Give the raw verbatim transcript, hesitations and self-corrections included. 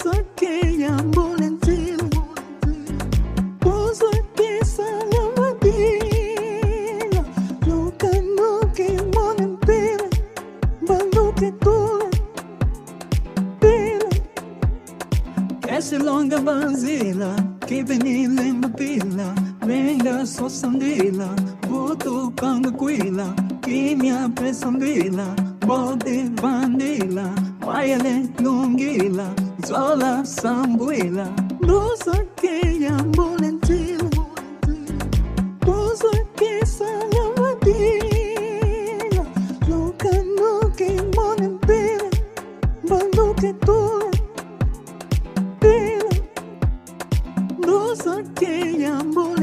Sa che i ambolentile, cosa che sa la mattina, lo cano che monentile, ballo che tu le, che se longa banzila, che venile in bottiglia, venga so sandila, voto con quella, che mi apre sandila, bote bandila, maiale lunghila, zola sambuela, rosa che ambulantila, rosa che sa la mattina, lo cano che monentile, ballo che tu le, rosa che ambulantila.